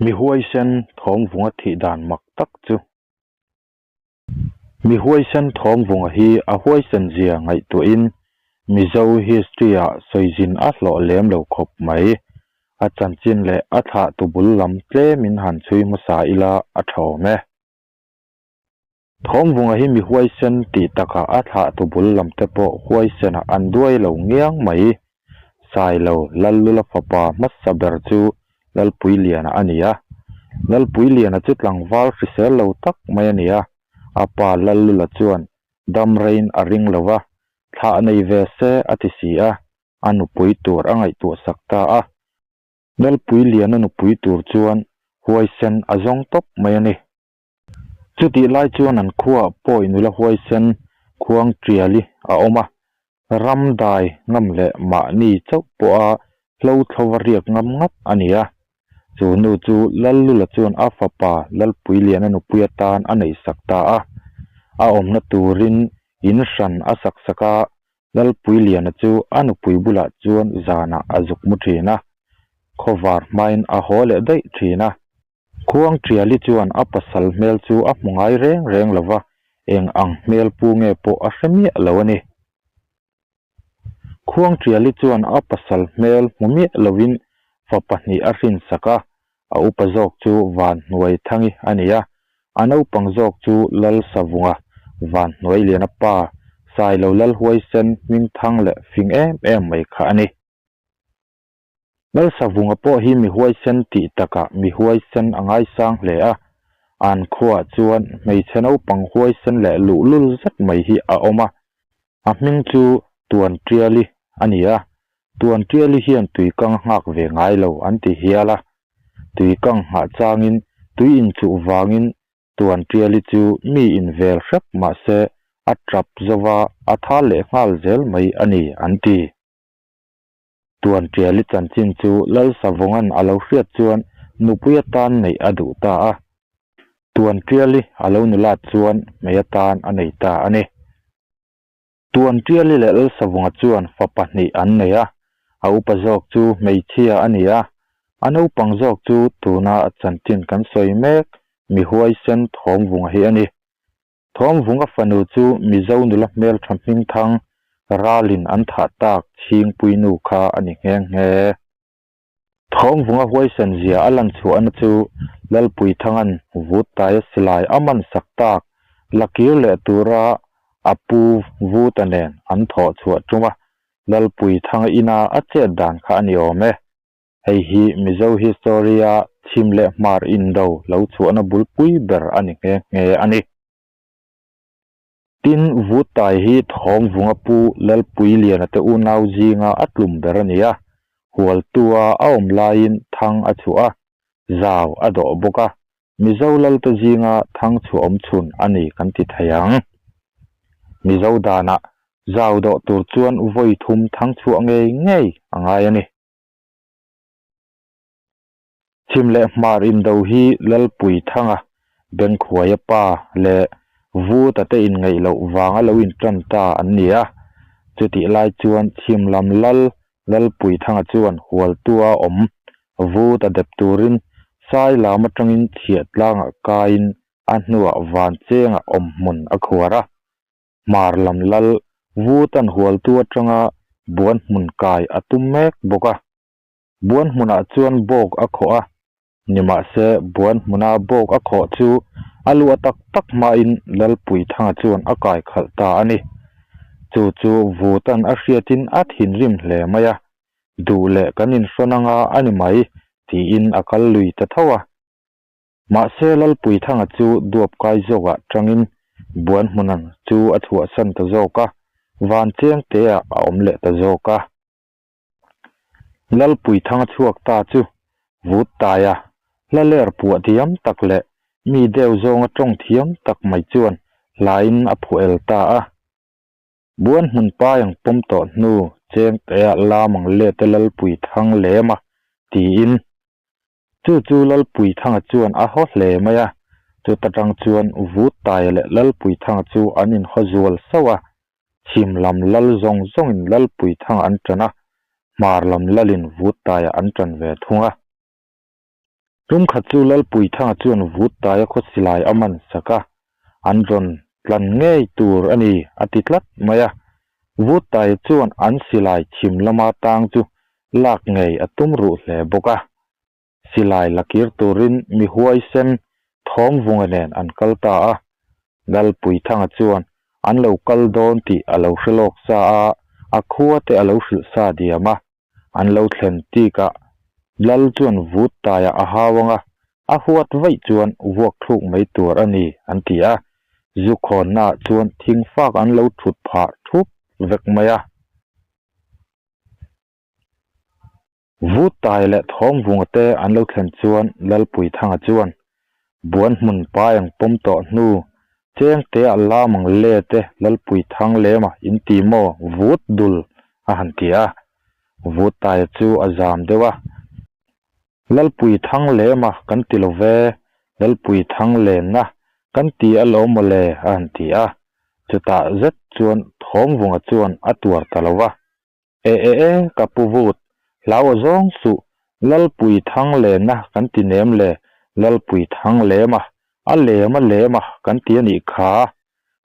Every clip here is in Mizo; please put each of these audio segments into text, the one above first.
Mi huaisen thawmvunga thih dan mak tak chu. Mi huaisen thawmvunga hi a huaisen zia ngaihtuahin Mizo history-ah sawizin a hlawh lem lo khawp mai. A chanchin leh a thlahtu bul lam tlemin han chhui hmasa ila a tha awm e. Thawmvunga hi mi huaisen tih takah a thlahtu bul lam te pawh huaisenah an duai lo ngiang mai. Sailo Lallula fapa hmasa ber chu Lalpuiliana a ni a. Lalpuiliana chu tlangval hrisel lo tak mai a ni a. A pa Lallula chuan dam reiin a ring lo va, thlah nei ve se a ti si a, a nupui tur a ngaihtuah sak ta a. Lalpuiliana nupui tur chuan huaisen a zawng tawp mai a ni. Chutih lai chuan an khuaah pawi nula huaisen khuang tiali a awm a, ram dai ngam leh mahni chauh pawha hlo thlova riak ngam ngat a ni a. Chu nu chu Lallula chuan a fapa Lalpuiliana nupui atan a neihsak ta a, a awmna turin in hran a sak sak a, Lalpuiliana chu a nupui bulah chuan zanah a zuk mu thin a, khawvar hmain a haw leh daih thin a. Khuang Tiali chuan a pasal hmel chu a hmu ngai reng reng lo va, eng ang hmel pu nge pawh a hre miah lo a ni. Khuang Tiali chuan a pasal hmel hmu miah lovin fa pahnih a hrinsak a, a upa zawk chu Vanhnuai Thangi a ni a, a naupang zawk chu Lalsavunga, Vanhnuai Liana pa, Sailo Lalhuaisen hmingthang leh fing em em mai kha a ni. Lalsavunga pawh hi mi huaisen tih takah mi huaisen a ngaisang hle a, an khuaah chuan hmeichhe naupang huaisen leh luhlul zet mai hi a awm a, a hming chu Tuantiali a ni a, Tuantiali hian tuikang a nghak ve ngai lo an ti hial a, tuikang nghah changin tui inchuh vangin Tuantiali chu mi invel hrep mahse a tap zova a thal leh nghal zel mai a ni an ti. Tuantiali chanchin chu Lalsavunga'n a lo hriat chuan nupui atan neih a duh ta a. Tuantiali a lo nulat chuan hmei atan a nei ta a ni. Tuantiali leh Lalsavunga chuan fa pahnih an nei a, a upa zawk chu hmeichhia a ni a, a naupang zawk chu tuna a chanchin kan sawi mek mi huaisen Thawmvunga hi a ni. Thawmvunga fanu chu Mizo nula hmeltha hmingthang ralin an thah tak Chhingpuinu kha a ni nghe nghe. Thawmvunga huaisen zia a lan chhuahna chu Lalpuithanga'n Vuttaia silai a man sak tak la kir leh tura a pu Vuta nen an thawh chhuah tum a, Lalpuithanga ina a chet dan kha a ni awm e. Hei hi Mizo history-a chhim leh hmar indo lo chhuahna bulpui ber a ni nghe nghe a ni. Tin, Vutai hi Thawmvunga pu Lalpuiliana te unau zinga a tlum ber a ni a, Hualtua a awm laiin thang a chhuah a, zau a dawh bawk a, Mizo lalte zinga thang chhuah awm chhun a ni kan ti thei ang. Mizo danah zau dawh tur chuan vawi thum thang chhuah ngei ngei a ngai a ni. Chhim leh hmar indo hi Lalpuithanga, Bengkhuaia pa leh Vuta te inngaih loh vanga lo intan ta an ni a. Chutih lai chuan chhim lam lal Lalpuithanga chuan hualtua awm Vuta dep turin sai lam atangin chhiah tlangah kaiin a hnuah van chengah awm hmun a khuar a. Hmar lam lal Vutan hualtu atanga buan hmun kai a tum mek bawk a. Buan hmunah chuan bawk a khawh a, nimahse buan hmuna bawk a khawh chu a luah tak tak hmain Lalpuithanga chuan a kai khalh ta a ni. Chu chu Vutan a hriatin a thinrim hle mai a, duh leh kan inhrawn anga a ni mai tiin a kal lui ta tho a. Mahse Lalpuithanga chu duap kai zawkah tangin buan hmunan chu a chhuahsan ta zawk a, van cheng teah a awm leh ta zawk a. Lalpuithanga chhuak ta chu vut taia hla ler puah diam tak leh mi deuh zawnga tawng thiam tak mai chuan hlain a phuah el ta a. Buan hmun pai ang pawm tawh hnu cheng teah lam ang lete Lalpuithang lem a tiin Chu chu Lalpuithanga chuan a haw hle mai a, chuta tang chuan Vutaia leh Lalpuithanga chu an inhaw zual sauh a, chhim lam lal zawng zawngin Lalpuithanga an tan a, hmar lam lalin Vutaia an tan ve thung a. Tumkhat chu Lalpuithanga chuan Vuttaia khaw silai a man sak a, an rawn tlan ngei tur a ni a ti tlat mai a. Vuttaia chuan an silai chhim lama tang chu lak ngei a tum ruh hle bawk a. Silai la kir turin mi huaisen Thawmvunga nen an kal ta a. Lalpuithanga chuan an lo kal dawn tih a lo hre lawk sa a, a khua te a lo hrilh sa diam a. An lo thlen tikah Lal chuan vut taiah a hau ang a, a huat vaih chuan vuak thluk mai tur a ni an ti a. Zu khawnnaah chuan thingfak an lo thut phah thup vek mai a. Vut tai leh Thawmvunga te an lo thlen chuan Lalpuithanga chuan Buan hmun pai ang pawm tawh hnu cheng te ah lam ang le te Lalpuithang lema in ti maw vut dul a han ti a. Vut taia chu a zam deuh a. Lalpuithang lema kan ti lo ve, Lalpuithang lenna kan ti alawm maw le a han ti a. Chutah zet chuan Thawmvunga chuan a tuar ta lo va. E e e, ka pu vut, hlau a zawng suh, Lalpui thang lenna kan ti nem le, Lalpui thang lem a, a lem a lem a kan ti a nih kha,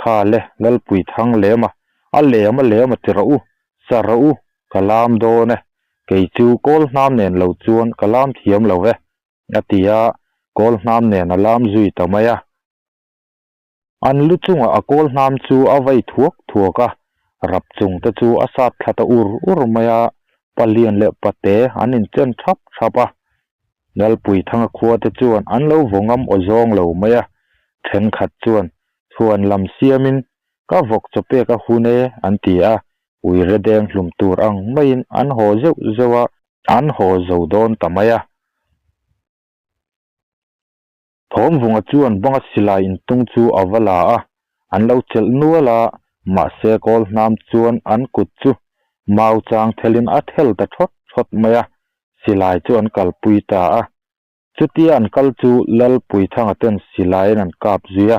kha le, Lalpui thang lem a, a lem a lem a ti rawh u, sa rawh u, ka lam dawn e, kei chu kawl hnam nen lo chuan ka lam thiam lo e, a ti a, kawl hnam nen a lam zui ta mai a. An lu chungah a kawl hnam chu a vai thuak thuak a, rap chung te chu a sat thla ta ur ur mai a, palian leh pate an inchen thap thap a. Lalpuithanga khua te chuan an lo vaw ngam aw zawng lo mai a, thenkhat chuan chhuan lam siamin ka vawk chaw pek a hun e an ti a, uire deng hlum tur ang maiin an haw zeuh zeuh a, an haw zo dawn ta mai a. Thawmvunga chuan banga silai intung chu a va la a, an lo chelh nual a, mahse kawl hnam chuan an kut chu mau chang thelin a thel ta thawt thawt mai a, silai chu an kalpui ta a. Chutia an kal chu Lalpuithanga ten silaiin an kap zui a,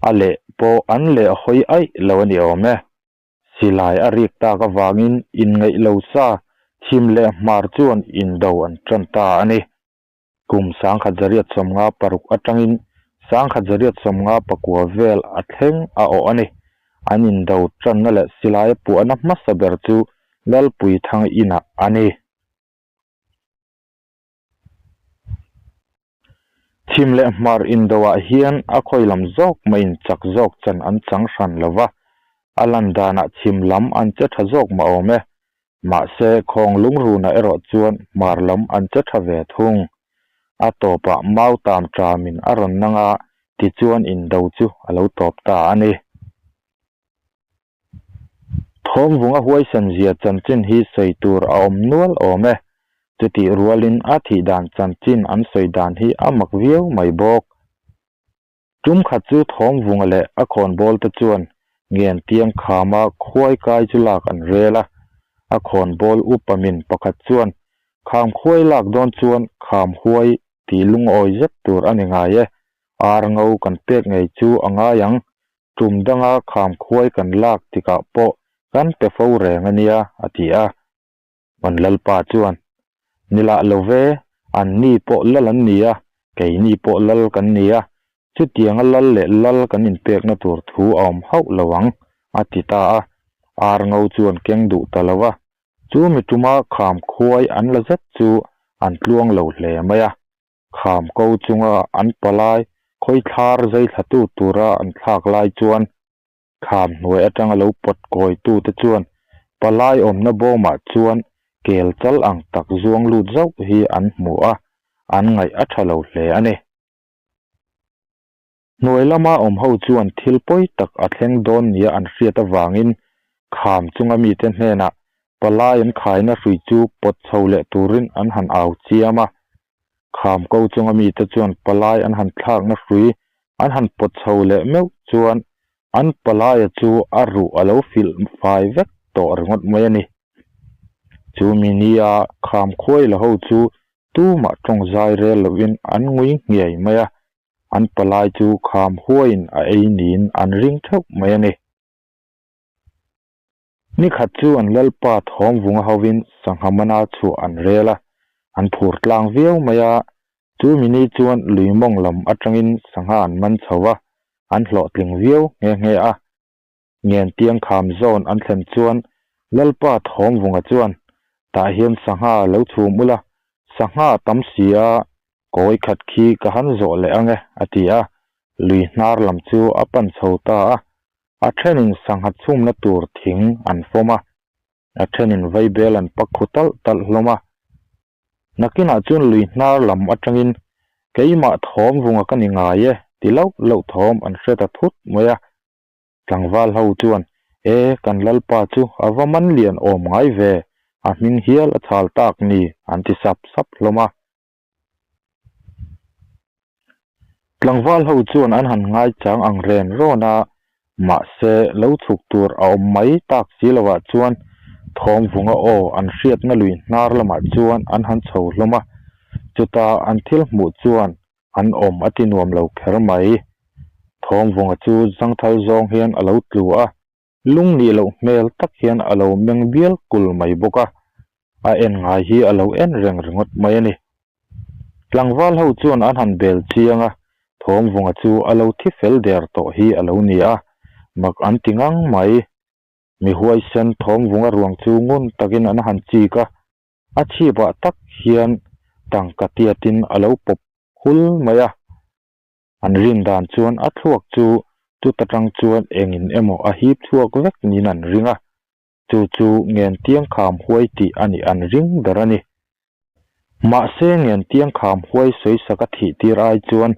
a leh pawh an leh hawi aih lo a ni awm e. Silai a rik tak avangin inngaih lo sa thim leh hmar chuan indo an tan ta a ni. Kum 1856 atangin 1854 vel a thleng a awh a ni. An indo tanna leh silai a puahna hmasa ber chu Lalpuithang inah a ni. Chhim leh hmar indoah hian a khawi lam zawk maiin chak zawk chan an chang hran lo va, a lan danah chhim lam an che tha zawk mah awm e. Mahse, khawng lungrunah erawh chuan hmar lam an che tha ve thung. A tawpah mau tam ṭamin a rawn nang a, tichuan indo chu a lo tawp ta a ni. Thawmvunga huaisen zia chanchin hi sawi tur a awm nual awm e. Chutih rualin a thih dan chanchin an sawi dan hi a mak viau mai bawk. Tum khat chu Thawmvunga leh a khawnbawl te chuan Ngentiang khama khuai kai chu lak an rel a. A khawnbawl upa min pakhat chuan kham khuai lak dawn chuan kham huai tih lungawi zet tur a ni ngai e. Ar ngo kan pek ngei chu a ngai ang. Tum danga kham khuai kan lak tikah pawh kan pe fo reng a nia, a ti a. An lalpa chuan, Ni lah lo ve, an ni pawh lal an ni a, keini pawh lal kan ni a, chutianga lal leh lal kan inpekna tur thu a awm hauh lo ang, a ti ta a. Ar ngo chu an keng duh ta lo a, chu mi tuma kham khuai an la zet chu an tluang lo hle mai a. Kham ko chunga an palai khawithlar zai thlatu tura an thlak lai chuan Kham hnuai atanga lo pawt kawitute chuan palai awmna bawmah chuan kel chal ang tak zuang lut zauh hi an hmu a, an ngaih a tha lo hle a ni. Hnuai lama awm ho chuan thil pawi tak a thleng dawn nia an hriat avangin kham chunga mite hnenah palai an khaina hrui chu pawt chho leh turin an han au chiam a. Kham ko chunga mite chuan palai an han thlakna hrui an han pawt chho leh meuh chuan an palaia chu a ruh a lo filh fai vek tawh ringawt mai a ni. Chu mi nia kham khuai la ho chu tumah tawng zai rel lovin an ngui nghiai mai a, an palai chu kham huaiin a ei niin an ring theuh mai a ni. Ni khat chu an lalpa thawm vunga hovin sangha mana chhuah an rel a. An phur tlang viau mai a, chu mini chuan lui mawng lam atangin sangha an man chho a, an hlawhtling viau nghe nghe a. Ngentiang kham zawn an thlen chuan Lalpa Thawmvunga chuan, Tah hian sangha lo chhum ula, sangha a tam si a, kawi khat khi ka han zawh leh ang e, a ti a. Lui hnar lam chu a pan chho ta a, a thenin sangha chhumna tur thing an fawm a, a thenin vaibel an pak khu talh talh hlawm a. Nakinah chuan lui hnar lam atangin keimah Thawmvunga ka ni ngai e ti loh loh thawm an hre ta thut mai a. Tlangval ho chuan, E, kan Lalpa chu a va man lian awm ngai ve, a hming hial a chhal tak ni, an ti sap sap hlawm a. Tlangval ho chuan an han ngaichang ang ren rawn a, mahse lo chhuk tur a awm mai tak si lovah chuan Thawmvunga aw an hriatna lui hnar lamah chuan an han chho hlawm a, chuta an thil hmuh chuan an awm a ti nuam lo kher mai. Thawmvunga chu zangthal zawng hian a lo tlu a, lung nih loh hmel tak hian a lo meng bial kul mai bawk a, a en ngai hi a lo en reng ringawt mai a ni. Tlangval ho chuan an han bel chiang a, Thawmvunga chu a lo thi fel der tawh hi a lo ni a, mak an ti ngang mai. Mi huaisen Thawmvunga ruang chu ngun takin an han chik a, A chhipah tak hian tangka tiatin a lo pawp hul mai a, an rin dan chuan a thluak chu chuta tang chuan engin emaw a hip chhuak vek niin an ring a, chu chu Ngentiang kham huai tih a nih an ring ber a ni. Mahse Ngentiang kham huai sawisaka thih tir ai chuan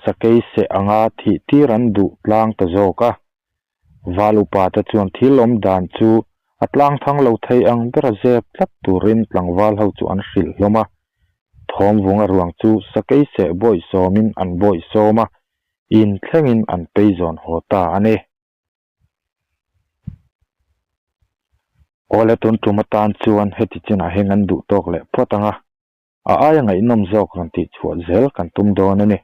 sakei seh anga thih tir an duh tlang ta zawk a, Val upa te chuan thil awm dan chu a tlang thang lo thei ang bera zep tlat turin tlangval ho chu an hrilh hlawm a. Thawmvunga ruang chu sakei seh bawih sawmin an bawih sawm a, in thlengin an pei zawn haw ta a ni. Awle tun tum atan chuan heti chinah hian an duh tawk leh phawt ang a, a aia ngaihnawm zawk rawn tihchhuah zel kan tum dawn a ni.